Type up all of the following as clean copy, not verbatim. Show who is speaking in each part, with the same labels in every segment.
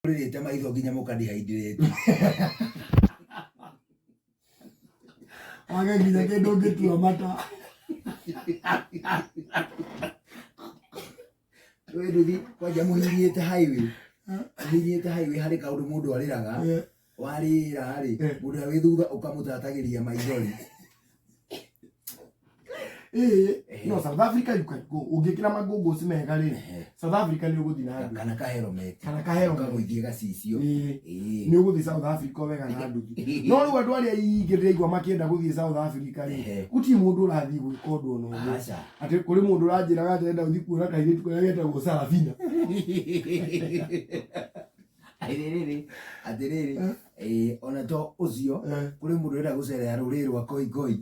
Speaker 1: Mũrĩrĩte maitho nginya mũkadihydrate.
Speaker 2: Wage nginya kĩndũ ũngĩtua mata.
Speaker 1: We nduthi kwanja mũhihinyĩte highway. Mũhihinyĩte highway harĩ kaũndũ mũndũ arĩraga. Warĩra rĩ, mũndũ ũrĩa wĩ thutha ũkamũtatagĩria maithori.
Speaker 2: Ĩĩ, no South Africa you can go. Ũngĩkĩra mangũngũci mega rĩ, South Africa nĩ ũgũthiĩ na nduthi.
Speaker 1: Kana kahelmet.
Speaker 2: Kana kahelmet.
Speaker 1: Ũkagũithie gacicio.
Speaker 2: Ĩĩ.
Speaker 1: Ĩĩ.
Speaker 2: Nĩ ũgũthiĩ South Africa wega na nduthi. No rĩu andũ arĩa aingĩ ndĩraigua makĩenda gũthiĩ South Africa rĩ, gũtirĩ mũndũ ũrathiĩ gwĩka ũndũ ona ũmwe.
Speaker 1: Aca.
Speaker 2: Atĩ kũrĩ mũndũ ũranjĩraga atĩ arenda gũthiĩ kuona kairĩtu karĩa getagwo Sarafina.
Speaker 1: Atĩrĩrĩ, atĩrĩrĩ, eh, ona to ũcio kũrĩ mũndũ ũrenda gũcerera rũrĩrĩ rwa koikoi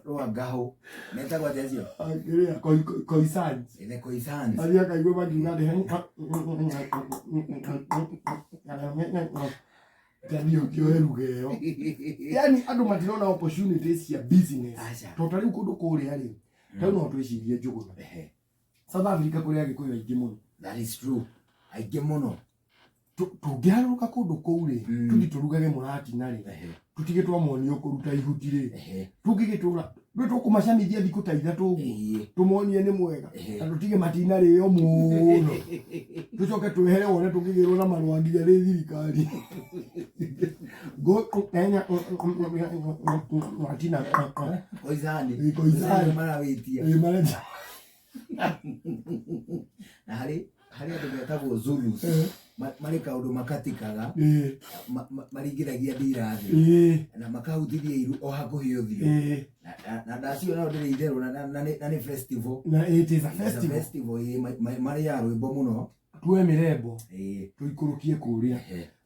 Speaker 1: rwa ngahũ metagwo atĩa acio?
Speaker 2: Kĩrĩa Koisans.
Speaker 1: The Khoisans.
Speaker 2: Athiĩ akaigua makiuga atĩ Tani ũkĩoe ruga ĩyo. Yani andũ matirona opportunities cia business.
Speaker 1: Aca.
Speaker 2: Tondũ ta rĩu kũndũ kũrĩa rĩ, ta rĩu no twĩcirie Njũgũna. South Africa kũrĩ Agĩkũyũ aingĩ mũno.
Speaker 1: That is true. Aingĩ mũno.
Speaker 2: Tũngĩharũrũka kũndũ kũu rĩ, tũthiĩ tũrugage mũratina rĩ, tũtige twamonio kũruta ihuti rĩ, tũngĩgĩtũra ndũĩ tũkũmacamithia thikũ ta ithatũ ũguo, tũmonie nĩ mwega, na tũtige matinarĩo mũno, tũcoke twehere wone tũkĩgĩrwo na marũa nginya nĩ thirikari. Matina.
Speaker 1: Koizani.
Speaker 2: Koizani.
Speaker 1: Marawĩtia.
Speaker 2: Ĩĩ, maretia.
Speaker 1: Na harĩ andũ metagwo Zulus. Marĩ kaũndũ makatikaga, maringithagia ndira thĩ na makahutithia iru o hakuhĩ ũthiũ. Na ndacio nao ndĩrĩ itherũ na nĩ festival.
Speaker 2: Na it is a
Speaker 1: It's a
Speaker 2: festival.
Speaker 1: festival, ĩĩ, marĩaga rwĩmbo mũno.
Speaker 2: Tuoe mĩrembo tũikũrũkie kũrĩa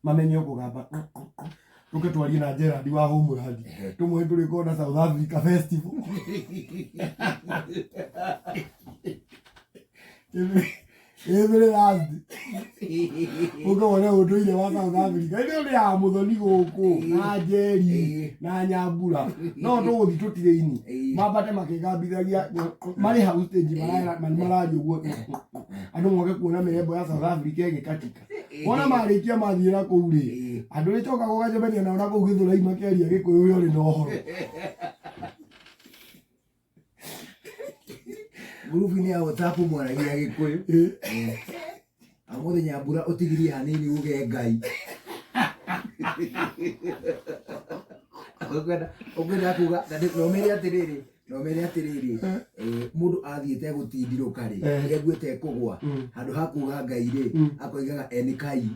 Speaker 2: mamenye ũkũgamba tũke twarie na Gerard wa Homeland tũmwe tũrĩ kona South Africa festival. Every last ũkawona ũndũire wa South Africa ĩndĩ ũrĩ ya mũthoni gũkũ na Njeri na Nyambura no tũgũthiĩ tũtirĩini mambate makĩgambithagia marĩ hau stage mararia ũguo andũ moke kuona mĩrembo ya South Africa ĩgĩkatika wona marĩkia mathiĩ na kũu rĩ andũ nĩ coka gũgacemania nao na kũu gĩthũrai makĩaria gĩkũyũ ũrĩa ũrĩ na ũhoro.
Speaker 1: Ngurubu-inĩ ya WhatsApp mwaragia gĩkũyũ. Ũmũthĩ Nyambura ũtigirie hanini uge Ngai. Ũkwenda kuga na ũmere atĩrĩrĩ, na ũmere atĩrĩrĩ, mũndũ athiĩte gũtindirũka rĩ, aiguĩte kũgwa, handũ ha kuga Ngai rĩ, akoigaga Enkai.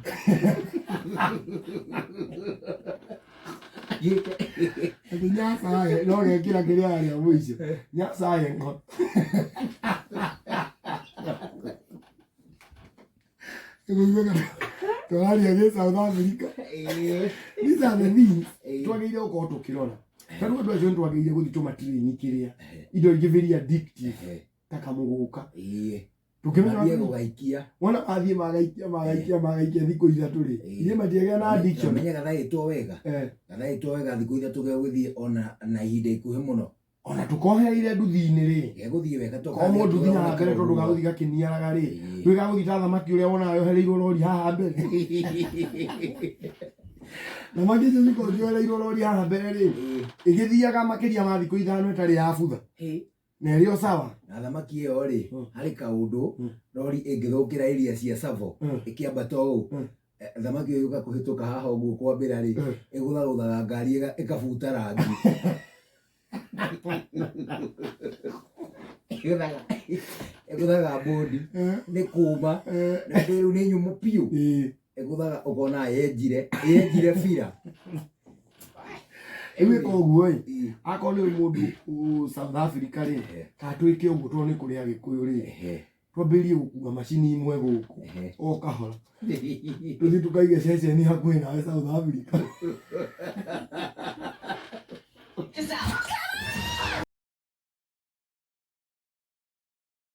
Speaker 2: Atĩ Nyasaye no gekĩra kĩrĩa arĩa mũico. Nyasaye ngo. Nĩkũiguaga tũraria gĩ South Africa. These are the things twagĩrĩire gũkorwo tũkĩrora. Ta rĩu andũ acio nĩ twagĩrĩire gũthiĩ tũmatrain kĩrĩa. Indo ingĩ very addictive ta kamũgũka. Tũkĩmenya
Speaker 1: Mathiĩ gũgaikia.
Speaker 2: Wona mathiĩ magaikia magaikia magaikia thikũ ithatũ rĩ, ithuĩ matiagĩa na addiction.
Speaker 1: Menye gathaĩtwo wega. Gathaĩtwo wega thikũ ithatũ gegũthiĩ ona na ihinda ikuhĩ mũno.
Speaker 2: Ona tũkohereire nduthi-inĩ rĩ,
Speaker 1: Gegũthiĩ wega to
Speaker 2: ko mũndũ nginya haha mbere tondũ gagũthiĩ gakĩniaraga rĩ, ndũĩ gagũthiĩ ta thamaki ũrĩa wonaga yohereirwo rori haha mbere. Thamaki icio cikoragwo ciohereirwo rori haha mbere rĩ, ĩgĩthiaga makĩria ma thikũ ithano ĩtarĩ yabutha. Na ĩrĩ o sawa.
Speaker 1: Na thamaki ĩyo rĩ, harĩ kaũndũ rori ĩngĩthũkĩra area cia Tsavo ĩkĩambata ũũ, thamaki ĩyo yũka kũhĩtũka haha ũguo kwambĩra rĩ, ĩgũthagũthaga ngari ĩkabuta rangi. Ĩgũthaga mbũndi nĩ kũma na rĩu nĩ nyũmũ biũ. Ĩgũthaga ũkona yenjire bira.
Speaker 2: Rĩu ĩka ũguo ĩ, akorwo nĩ mũndũ South Africa rĩ, kana twĩke ũguo tondũ nĩ kũrĩ Agĩkũyũ rĩ, twambĩrĩrie gũkua macini imwe gũkũ o kahora, tũthiĩ tũkaige ceceni hakuhĩ nawe South Africa.